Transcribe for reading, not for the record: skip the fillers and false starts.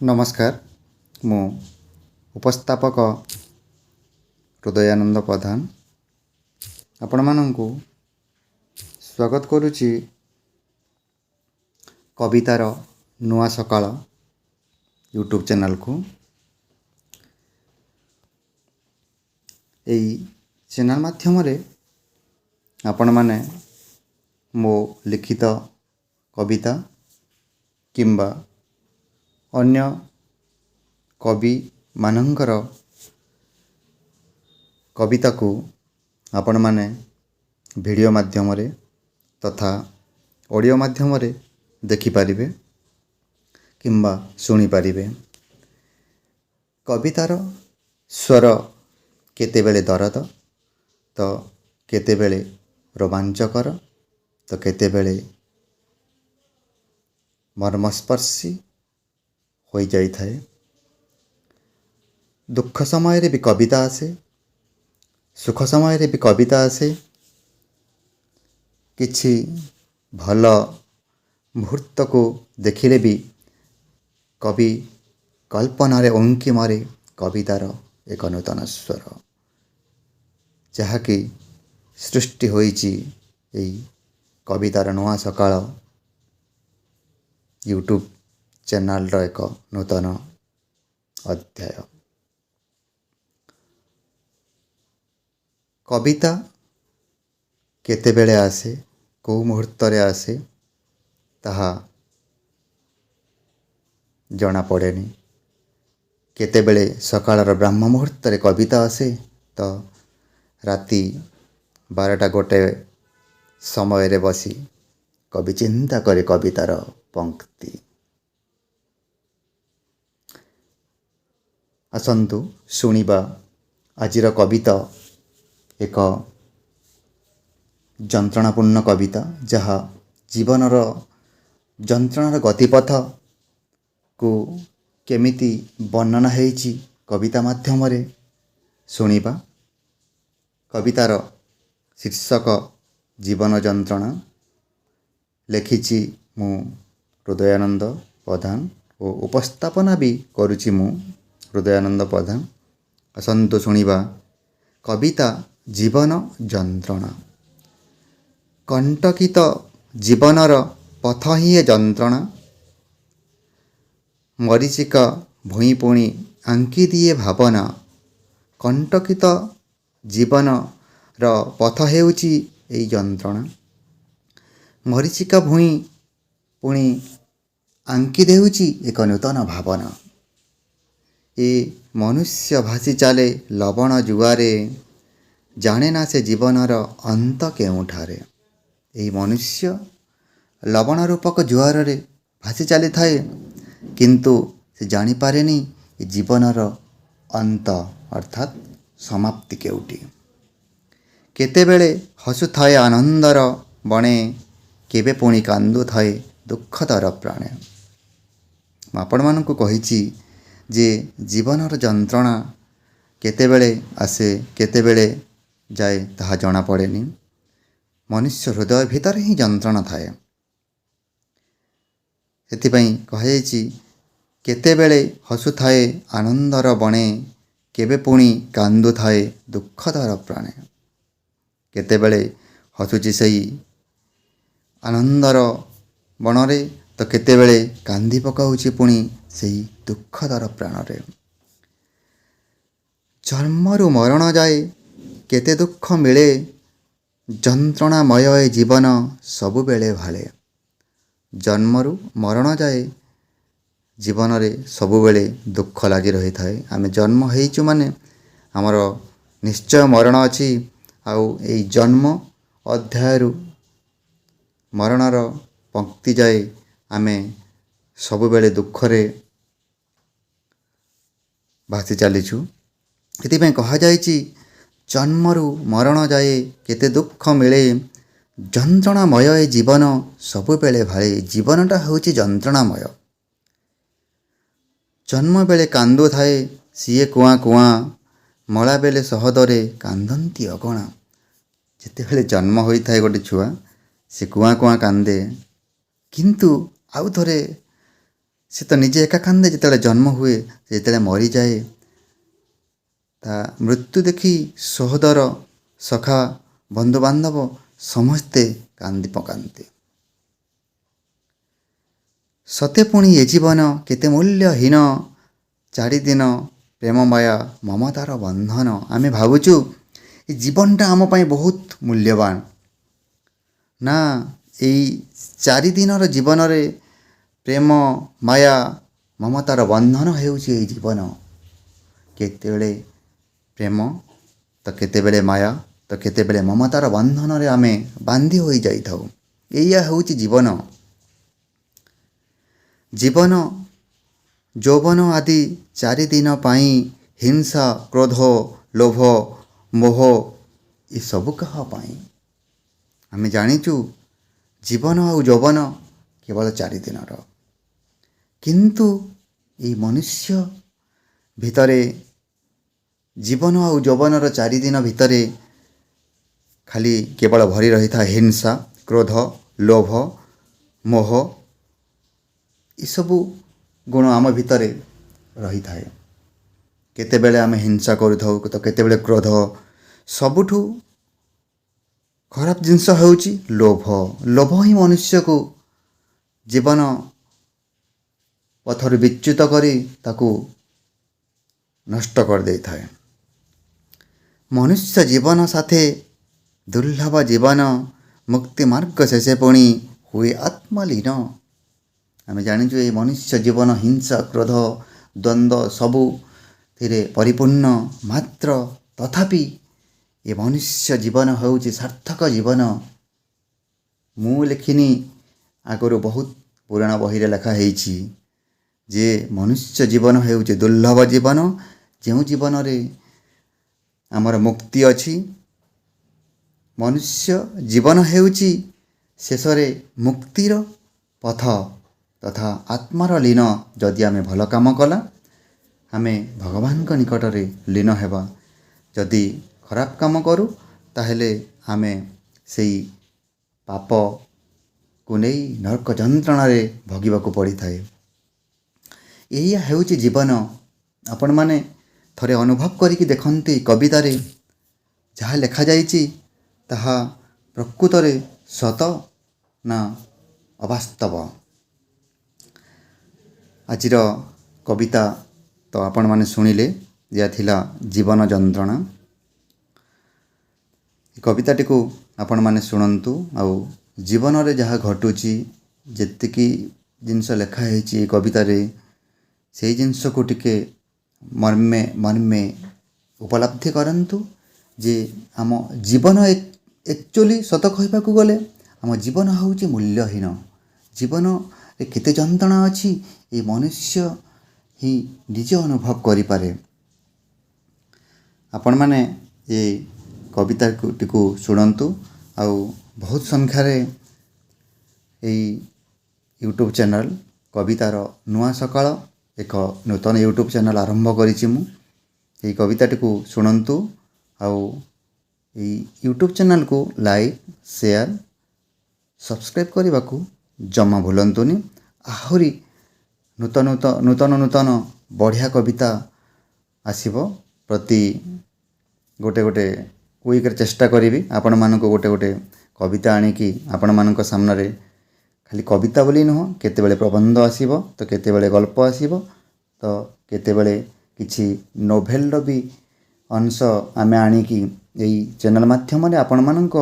ନମସ୍କାର, ମୁଁ ଉପସ୍ଥାପକ ହୃଦୟାନନ୍ଦ ପ୍ରଧାନ ଆପଣମାନଙ୍କୁ ସ୍ୱାଗତ କରୁଛି କବିତାର ନୂଆ ସକାଳ ୟୁଟ୍ୟୁବ୍ ଚ୍ୟାନେଲ୍କୁ। ଏଇ ଚ୍ୟାନେଲ୍ ମାଧ୍ୟମରେ ଆପଣମାନେ ମୋ ଲିଖିତ କବିତା କିମ୍ବା ଅନ୍ୟ କବିମାନଙ୍କର କବିତାକୁ ଆପଣମାନେ ଭିଡ଼ିଓ ମାଧ୍ୟମରେ ତଥା ଅଡ଼ିଓ ମାଧ୍ୟମରେ ଦେଖିପାରିବେ କିମ୍ବା ଶୁଣିପାରିବେ। କବିତାର ସ୍ୱର କେତେବେଳେ ଦରଦ ତ କେତେବେଳେ ରୋମାଞ୍ଚକର ତ କେତେବେଳେ ମର୍ମସ୍ପର୍ଶୀ ହୋଇଯାଇଥାଏ। ଦୁଃଖ ସମୟରେ ବି କବିତା ଆସେ, ସୁଖ ସମୟରେ ବି କବିତା ଆସେ। କିଛି ଭଲ ମୁହୂର୍ତ୍ତକୁ ଦେଖିଲେ ବି କବି କଳ୍ପନାରେ ଉଙ୍କି ମାରେ କବିତାର ଏକ ନୂତନ ସ୍ୱର, ଯାହାକି ସୃଷ୍ଟି ହୋଇଛି ଏଇ କବିତାର ନୂଆ ସକାଳ ୟୁଟ୍ୟୁବ୍ ଚ୍ୟାନେଲ୍ର ଏକ ନୂତନ ଅଧ୍ୟାୟ। କବିତା କେତେବେଳେ ଆସେ, କେଉଁ ମୁହୂର୍ତ୍ତରେ ଆସେ ତାହା ଜଣାପଡ଼େନି। କେତେବେଳେ ସକାଳର ବ୍ରାହ୍ମ ମୁହୂର୍ତ୍ତରେ କବିତା ଆସେ ତ ରାତି 12ଟା 1 ସମୟରେ ବସି କବି ଚିନ୍ତା କରେ କବିତାର ପଙ୍କ୍ତି। ଆସନ୍ତୁ ଶୁଣିବା ଆଜିର କବିତା, ଏକ ଯନ୍ତ୍ରଣାପୂର୍ଣ୍ଣ କବିତା, ଯାହା ଜୀବନର ଯନ୍ତ୍ରଣାର ଗତିପଥକୁ କେମିତି ବର୍ଣ୍ଣନା ହେଇଛି କବିତା ମାଧ୍ୟମରେ ଶୁଣିବା। କବିତାର ଶୀର୍ଷକ ଜୀବନ ଯନ୍ତ୍ରଣା। ଲେଖିଛି ମୁଁ ହୃଦୟାନନ୍ଦ ପ୍ରଧାନ ଓ ଉପସ୍ଥାପନା ବି କରୁଛି ମୁଁ ହୃଦୟାନନ୍ଦ ପ୍ରଧାନ। ଆସନ୍ତୁ ଶୁଣିବା କବିତା ଜୀବନ ଯନ୍ତ୍ରଣା। କଣ୍ଟକିତ ଜୀବନର ପଥ ହିଁ ଏ ଯନ୍ତ୍ରଣା, ମରୀଚିକା ଭୂଇଁ ପୁଣି ଆଙ୍କି ଦିଏ ଭାବନା। କଣ୍ଟକିତ ଜୀବନର ପଥ ହେଉଛି ଏଇ ଯନ୍ତ୍ରଣା, ମରୀଚିକା ଭୂଇଁ ପୁଣି ଆଙ୍କି ଦେଉଛି ଏକ ନୂତନ ଭାବନା। ଏ ମନୁଷ୍ୟ ଭାସି ଚାଲେ ଲବଣ ଜୁଆରେ, ଜାଣେ ନା ସେ ଜୀବନର ଅନ୍ତ କେଉଁଠାରେ। ଏହି ମନୁଷ୍ୟ ଲବଣ ରୂପକ ଜୁଆରରେ ଭାସି ଚାଲିଥାଏ, କିନ୍ତୁ ସେ ଜାଣିପାରେନି ଏ ଜୀବନର ଅନ୍ତ ଅର୍ଥାତ୍ ସମାପ୍ତି କେଉଁଠି। କେତେବେଳେ ହସୁଥାଏ ଆନନ୍ଦର ବଣେ, କେବେ ପୁଣି କାନ୍ଦୁଥାଏ ଦୁଃଖଦର ପ୍ରାଣେ। ମୁଁ ଆପଣମାନଙ୍କୁ କହିଛି ଯେ ଜୀବନର ଯନ୍ତ୍ରଣା କେତେବେଳେ ଆସେ କେତେବେଳେ ଯାଏ ତାହା ଜଣାପଡ଼େନି। ମନୁଷ୍ୟ ହୃଦୟ ଭିତରେ ହିଁ ଯନ୍ତ୍ରଣା ଥାଏ। ସେଥିପାଇଁ କୁହାଯାଇଛି, କେତେବେଳେ ହସୁଥାଏ ଆନନ୍ଦର ବଣେ, କେବେ ପୁଣି କାନ୍ଦୁଥାଏ ଦୁଃଖଦର ପ୍ରାଣେ। କେତେବେଳେ ହସୁଛି ସେଇ ଆନନ୍ଦର ବଣରେ ତ କେତେବେଳେ କାନ୍ଦି ପକାଉଛି ପୁଣି ସେଇ ଦୁଃଖଦର ପ୍ରାଣରେ। ଜନ୍ମରୁ ମରଣ ଯାଏ କେତେ ଦୁଃଖ ମିଳେ, ଯନ୍ତ୍ରଣାମୟ ଏ ଜୀବନ ସବୁବେଳେ ଭାଳେ। ଜନ୍ମରୁ ମରଣ ଯାଏ ଜୀବନରେ ସବୁବେଳେ ଦୁଃଖ ଲାଗି ରହିଥାଏ। ଆମେ ଜନ୍ମ ହେଇଛୁ ମାନେ ଆମର ନିଶ୍ଚୟ ମରଣ ଅଛି। ଆଉ ଏଇ ଜନ୍ମ ଅଧ୍ୟାୟରୁ ମରଣର ପଙ୍କ୍ତି ଯାଏ ଆମେ ସବୁବେଳେ ଦୁଃଖରେ ଭାସି ଚାଲିଛୁ। ଏଥିପାଇଁ କୁହାଯାଇଛି, ଜନ୍ମରୁ ମରଣ ଯାଏ କେତେ ଦୁଃଖ ମିଳେ, ଯନ୍ତ୍ରଣାମୟ ଏ ଜୀବନ ସବୁବେଳେ ଭାଳେ। ଜୀବନଟା ହେଉଛି ଯନ୍ତ୍ରଣାମୟ। ଜନ୍ମ ବେଳେ କାନ୍ଦୁଥାଏ ସିଏ କୁଆଁ କୁଆଁ, ମଳା ବେଳେ ସହଦରେ କାନ୍ଦନ୍ତି ଅଗଣା। ଯେତେବେଳେ ଜନ୍ମ ହୋଇଥାଏ ଗୋଟେ ଛୁଆ, ସେ କୁଆଁ କୁଆଁ କାନ୍ଦେ, କିନ୍ତୁ ଆଉ ଥରେ ସେ ତ ନିଜେ ଏକା କାନ୍ଦେ ଯେତେବେଳେ ଜନ୍ମ ହୁଏ, ଯେତେବେଳେ ମରିଯାଏ ତା ମୃତ୍ୟୁ ଦେଖି ସହୋଦର, ସଖା, ବନ୍ଧୁବାନ୍ଧବ ସମସ୍ତେ କାନ୍ଦି ପକାନ୍ତି। ସତେ ପୁଣି ଏ ଜୀବନ କେତେ ମୂଲ୍ୟହୀନ, ଚାରିଦିନ ପ୍ରେମ ମାୟା ମମତାର ବନ୍ଧନ। ଆମେ ଭାବୁଛୁ ଏ ଜୀବନଟା ଆମ ପାଇଁ ବହୁତ ମୂଲ୍ୟବାନ। ନା, ଏଇ ଚାରିଦିନର ଜୀବନରେ ପ୍ରେମ, ମାୟା, ମମତାର ବନ୍ଧନ ହେଉଛି ଏଇ ଜୀବନ। କେତେବେଳେ ପ୍ରେମ ତ କେତେବେଳେ ମାୟା ତ କେତେବେଳେ ମମତାର ବନ୍ଧନରେ ଆମେ ବାନ୍ଧି ହୋଇଯାଇଥାଉ। ଏଇଆ ହେଉଛି ଜୀବନ। ଜୀବନ ଯୌବନ ଆଦି ଚାରିଦିନ ପାଇଁ ହିଂସା, କ୍ରୋଧ, ଲୋଭ, ମୋହ ଏସବୁ କାହା ପାଇଁ? ଆମେ ଜାଣିଛୁ ଜୀବନ ଆଉ ଯୌବନ କେବଳ ଚାରିଦିନର, କିନ୍ତୁ ଏଇ ମନୁଷ୍ୟ ଭିତରେ ଜୀବନ ଆଉ ଯୌବନର ଚାରିଦିନ ଭିତରେ ଖାଲି କେବଳ ଭରି ରହିଥାଏ ହିଂସା, କ୍ରୋଧ, ଲୋଭ, ମୋହ, ଏସବୁ ଗୁଣ ଆମ ଭିତରେ ରହିଥାଏ। କେତେବେଳେ ଆମେ ହିଂସା କରୁଥାଉ ତ କେତେବେଳେ କ୍ରୋଧ। ସବୁଠୁ ଖରାପ ଜିନିଷ ହେଉଛି ଲୋଭ। ଲୋଭ ହିଁ ମନୁଷ୍ୟକୁ ଜୀବନ ପଥରୁ ବିଚ୍ୟୁତ କରି ତାକୁ ନଷ୍ଟ କରିଦେଇଥାଏ। ମନୁଷ୍ୟ ଜୀବନ ସାଥେ ଦୁର୍ଲଭ ଜୀବନ, ମୁକ୍ତି ମାର୍ଗ ଶେଷେ ପୁଣି ହୁଏ ଆତ୍ମଲୀନ। ଆମେ ଜାଣିଛୁ ଏଇ ମନୁଷ୍ୟ ଜୀବନ ହିଂସା, କ୍ରୋଧ, ଦ୍ୱନ୍ଦ୍ୱ ସବୁଥିରେ ପରିପୂର୍ଣ୍ଣ, ମାତ୍ର ତଥାପି ଏ ମନୁଷ୍ୟ ଜୀବନ ହେଉଛି ସାର୍ଥକ ଜୀବନ। ମୁଁ ଲେଖିନି, ଆଗରୁ ବହୁତ ପୁରାଣ ବହିରେ ଲେଖା ହେଇଛି ଯେ ମନୁଷ୍ୟ ଜୀବନ ହେଉଛି ଦୁର୍ଲଭ ଜୀବନ, ଯେଉଁ ଜୀବନରେ ଆମର ମୁକ୍ତି ଅଛି। ମନୁଷ୍ୟ ଜୀବନ ହେଉଛି ଶେଷରେ ମୁକ୍ତିର ପଥ ତଥା ଆତ୍ମାର ଲୀନ। ଯଦି ଆମେ ଭଲ କାମ କଲା, ଆମେ ଭଗବାନଙ୍କ ନିକଟରେ ଲୀନ ହେବା। ଯଦି ଖରାପ କାମ କରୁ, ତାହେଲେ ଆମେ ସେଇ ପାପକୁ ନେଇ ନର୍କ ଯନ୍ତ୍ରଣାରେ ଭୋଗିବାକୁ ପଡ଼ିଥାଏ। ଏଇଆ ହେଉଛି ଜୀବନ। ଆପଣମାନେ ଥରେ ଅନୁଭବ କରିକି ଦେଖନ୍ତି, କବିତାରେ ଯାହା ଲେଖାଯାଇଛି ତାହା ପ୍ରକୃତରେ ସତ ନା ଅବାସ୍ତବ। ଆଜିର କବିତା ତ ଆପଣମାନେ ଶୁଣିଲେ, ଏହା ଥିଲା ଜୀବନ ଯନ୍ତ୍ରଣା। କବିତାଟିକୁ ଆପଣମାନେ ଶୁଣନ୍ତୁ ଆଉ ଜୀବନରେ ଯାହା ଘଟୁଛି, ଯେତିକି ଜିନିଷ ଲେଖା ହେଇଛି ଏ କବିତାରେ, ସେଇ ଜିନିଷକୁ ଟିକେ ମର୍ମେ ମର୍ମେ ଉପଲବ୍ଧି କରନ୍ତୁ ଯେ ଆମ ଜୀବନ ଆକ୍ଚୁଆଲି ସତ କହିବାକୁ ଗଲେ ଆମ ଜୀବନ ହେଉଛି ମୂଲ୍ୟହୀନ। ଜୀବନରେ କେତେ ଯନ୍ତ୍ରଣା ଅଛି, ଏ ମନୁଷ୍ୟ ହିଁ ନିଜେ ଅନୁଭବ କରିପାରେ। ଆପଣମାନେ ଏ କବିତାଟିକୁ ଶୁଣନ୍ତୁ ଆଉ ବହୁତ ସଂଖ୍ୟାରେ ଏଇ ୟୁଟ୍ୟୁବ୍ ଚ୍ୟାନେଲ୍ କବିତାର ନୂଆ ସକାଳ, ଏକ ନୂତନ ୟୁଟ୍ୟୁବ୍ ଚ୍ୟାନେଲ୍ ଆରମ୍ଭ କରିଛି ମୁଁ। ଏଇ କବିତାଟିକୁ ଶୁଣନ୍ତୁ ଆଉ ଏଇ ୟୁଟ୍ୟୁବ୍ ଚ୍ୟାନେଲ୍କୁ ଲାଇକ୍, ସେୟାର, ସବସ୍କ୍ରାଇବ୍ କରିବାକୁ ଜମା ଭୁଲନ୍ତୁନି। ଆହୁରି ନୂତନ ନୂତନ ନୂତନ ବଢ଼ିଆ କବିତା ଆସିବ। ପ୍ରତି ଗୋଟେ ଗୋଟେ ୱିକ୍ରେ ଚେଷ୍ଟା କରିବି ଆପଣମାନଙ୍କୁ ଗୋଟେ ଗୋଟେ କବିତା ଆଣିକି ଆପଣମାନଙ୍କ ସାମ୍ନାରେ। ଖାଲି କବିତା ବୋଲି ନୁହଁ, କେତେବେଳେ ପ୍ରବନ୍ଧ ଆସିବ ତ କେତେବେଳେ ଗଳ୍ପ ଆସିବ ତ କେତେବେଳେ କିଛି ନୋଭେଲର ବି ଅଂଶ ଆମେ ଆଣିକି ଏଇ ଚ୍ୟାନେଲ୍ ମାଧ୍ୟମରେ ଆପଣମାନଙ୍କ